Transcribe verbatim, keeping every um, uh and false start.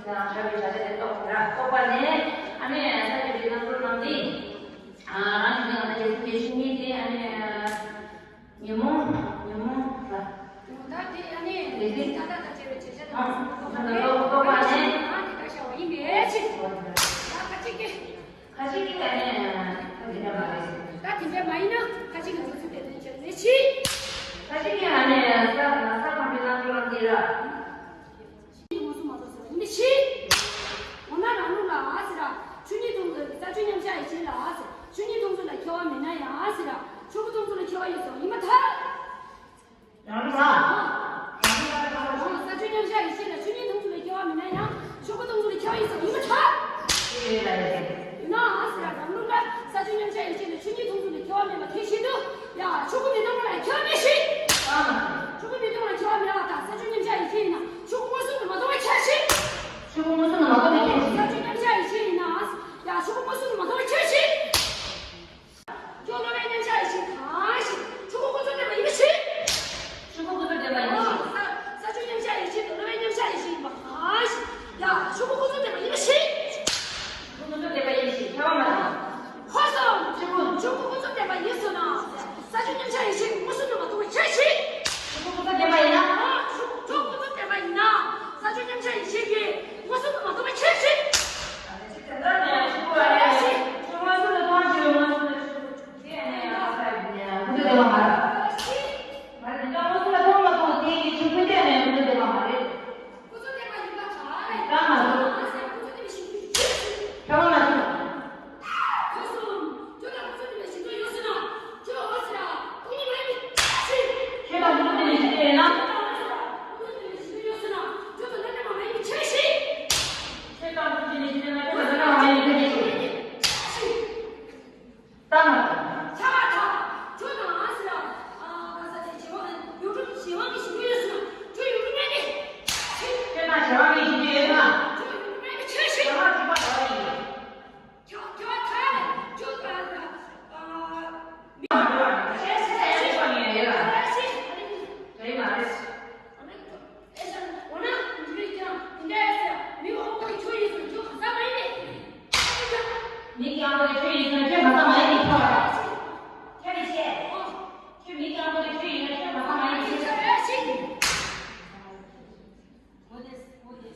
དང་བྱ་བའི་བྱ་བྱེད་དེ་རྟོགས་པ་ར། རྟོགས་པ་ནས་ཨ་ནི་ས་བཅད་པའི་རྣམ་གྲོལ་རྣམས་ཏེ། ཨ་རང་བཞིན་གྱི་ང་ཚོ་རྗེས་སུ་འབྲེལ་ཞིང་ཉིད་དེ་ཨ་ནི་ཉོན་མོངས་ཉོན་མོངས་ལ། ད་དེ་ཨ་ནི་ལས་ཀྱི་ད་ལྟ་དང་བཅས་པའི་བྱེད་བྱ་དང་རྟོགས་པ་ནས་རྟོགས་པ་ནས་ཨ་དེ་ལྟར་བྱ་བ་ཡིན་པའི་ཕྱིར། ད་ཁ་ཅིག་གིས། ཁ་ཅིག་གིས་ཨ་ནི་ད་དེ་འདྲ་མ་རེད། ད་དེ་འདྲ་མ་ཡིན་ན་ཁ་ཅིག་གིས་འདི་ཚོ་དེ་འདྲ་བྱས་ནས་ཕྱིར། ཁ་ཅིག་གིས་ཨ་ནི་ས་ས་ཁམས་པའི་རྣམ་གྲོལ་ལ་འདི་ར། མངོན་སུམ་མ་རྟོགས་ཟེར་བ་ཡིན་པའི་ཕྱིར། འོ་ན་རང་ལུགས་ལ་ཟེར་ར། ཆོས་ཉིད་སྟོང་གཟུགས་ས་བཅུ་མཉམ་གཞག་ཡིད་བྱེད་ལ་ཟེར། ཆོས་ཉིད་སྟོང་གཟུགས་ལ་ཁྱད་པར་མེད་ན་ཡང་ཟེར་ར། ཆོས་སྐུ་སྟོང་གཟུགས་ལ་ཁྱད་པར་ཡོད་ཟེར་བ་ཡིན་པར་ཐལ། རང་ལུགས་ལ། རང་ལུགས་ལ་ས་བཅུ་མཉམ་གཞག་ཡིད་བྱེད་ལ་ཆོས་ཉིད་སྟོང་གཟུགས་ལ་ཁྱད་པར་མེད་ན་ཡང་ཆོས་སྐུ་སྟོང་གཟུགས་ལ་ཁྱད་པར་ཡོད་ཟེར་བ་ཡིན་པར་ཐལ། ཡིན་ན་ཟེར་ར། རང་ལུགས་ལ་ས་བཅུ་མཉམ་གཞག་ཡིད་བྱེད་ལ་ཆོས་ཉིད་སྟོང་གཟུགས་ལ་ཁྱད་པར་མེད་པ་དེ་བཞིན་དུ་ཡང་ཆོས་སྐུ་མི་སྟོང་པ་ལ་ཁྱད་པར་མེད་ཕྱིར། ཆོས་སྐུ་མི་སྟོང་པ་ལ་ཁྱད་པར་མེད་པ་དང་ས་བཅུ་མཉམ་གཞག་ཡིད་བྱེད་ཡིན་ན་ཆོས་སྐུ་མངོན་སུམ་དུ་མ་རྟོགས་པའི་ཕྱིར། ཆོས་སྐུ་མངོན་སུམ་དུ་མ་རྟོགས་པའི་ཕྱིར། ས་བཅུ་མཉམ་གཞག་ཡིད་བྱེད་ཡིན་ན་ཡང་ཆོས་སྐུ་མངོན་སུམ་དུ་མ་རྟོགས་པའི་ཕྱིར། ཁྱོད་སློབ་པའི་མཉམ་གཞག་ཡིད་བྱེད་གང་ཞིག་ཆོས་སྐུ་ཀུན་རྫོབ་བདེན་པ་ཡིན་པའི་ཕྱིར། ཆོས་སྐུ་ཀུན་རྫོབ་བདེན་པ་ཡིན་པའི་ཕྱིར། ས་ས་བཅུ་མཉམ་གཞག་ཡིད་བྱེད་དང་སློབ་པའི་མཉམ་གཞག་ཡིད་བྱེད་ཡིན་པ་གང་ཞིག་ཡང་ཆོས་སྐུ་ཀུན་རྫོབ་བདེན་པ་ཡིན་པའི་ཕྱིར། ཆོས་སྐུ་ཀུན་རྫོབ་བདེན་པ་ཡིན་པའི་ཕྱིར། ཁྱད་པར་མ་དང་། ཧོ་སོང་། ཆོས་སྐུ་ཆོས་སྐུ་ཀུན་རྫོབ་བདེན་པ་ཡིན་སོང་ན། ས་བཅུ་མཉམ་གཞག་ཡིད་བྱེད་ཀྱིས་མངོན་སུམ་དུ་མ་རྟོགས་པའི་ཕྱིར། ཆོས་སྐུ་ཀུན་རྫོབ་བདེན་པ་ཡིན་ན། ཆོས་ཆོས་ཀུན་རྫོབ་བདེན་པ་ཡིན་ན། ས་བཅུ་མཉམ་གཞག་ཡིད་བྱེད་ཀྱིས་མངོན་སུམ་དུ་མ་རྟོགས་པའི་ཕྱིར། ཆོས་མངོན་སུམ་དུ་མཐོང་ཕྱིར་མངོན་སུམ་དུ་ཆོས་ཀུན་རྫོབ་བདེན་པ་མ་རེད། མ་རེད། འདི་ལྟར་མངོན་སུམ་ལ་མཐོང་མ་མཐོང་དེ་ཡི་ཆོས་ཀུན་བདེན་མེད་ཀུན་རྫོབ་བདེན་པ་མ་རེད། ཀུན་རྫོབ་བདེན་པ་ཡིན་པར་ཐལ། ད་མ་རེད། ཁྱད་པར་མ་ཐུབ། ཁྱོད་སོང་། ཁྱོད་ལ་ཀུན་རྫོབ་བདེན་པའི་བཞི་ཚོགས་ཡོད་ཟེར་ན། ཁྱོད་འོ་ཟེར་ར། སྟོང་ཉིད་མ་ཡིན་པའི་ཕྱིར། ཁྱོད་ལ་ཀུན་རྫོབ་བདེན་པའི་བཞི་ཚོགས་ཡོད་ན། ཁྱོད་ལ་ཀུན་རྫོབ་བདེན་པའི་བཞི་ཚོགས་ཡོད་ཟེར་ན། ཁྱོད་དོན་དམ་བདེན་པ་མ་ཡིན་པའི་ཕྱིར་ཞེས། ཁྱོད་ལ་ཀུན་རྫོབ་བདེན་པའི་བཞི་ཚོགས་ཡོད་ན། ཁྱོད་དོན་དམ་བདེན་པ་མ་ཡིན་པའི་ཕྱིར་ཞེས། ད་མ། ཁྱབ་པར་ཐལ། ཁྱོད་དང་ང་ཟེར་ར། ཨ་ག་ས་ཆེ་བྱེ་བ་ཡུངས་འབྲུ་བྱེ་བ་གི་བཞི་པོ་ཡོད་ཟེར་ན། ཁྱོད་ཡུངས་འབྲུ་མེད་པའི་ཕྱིར། ཁྱོད་དང་བྱེ་བ་གི་བཞི་པོ་ཡོད་ན། ཁྱོད་ཡུངས་འབྲུ་མེད་པའི་ཕྱིར་ཞེས། བྱེ་བ་གཅིག་པ་བྱེ་བ་ཡིན། ཁྱབ་ཁྱབ་པར་ཐལ། ཁྱོད་དང་ང་ཟེར་ར། ཨ་མི་མ་འགྲོ་བ་ནི་ཁྱད་ཆོས་ཆ་ཤས་ཡོད་པ་ཡིན་ཡོད་ལ། ཁྱད་ཆོས་ཆ་ཤས་རེད་མ་རེད། རེད་མ་རེད། ཨེ་ཤ། འོ་ན་འདི་རིགས་ཀྱང་འདི་འདྲ་ཡ་ཟེར། མི་དབང་པོ་གི་ཆོས་ཡིན་ཟེར་ཁྱོད་གང་ཟག་མ་ཡིན་པས། མི་དབང་པོ་གི་ཆོས་ཡིན་ཟེར་ཁྱོད་གང་ཟག་མ་ཡིན་པས་ཁྱོད། ཁྱོད་རེད་ཤེས། ཨོ། ཁྱོད་མི་དབང་པོ་གི་ཆོས་ཡིན་ཟེར་ཁྱོད་གང་ཟག་མ་ཡིན་པས་ཁྱོད། ཁྱོད་རེད་ཤེས། འོ་དེ་འོ་དེ།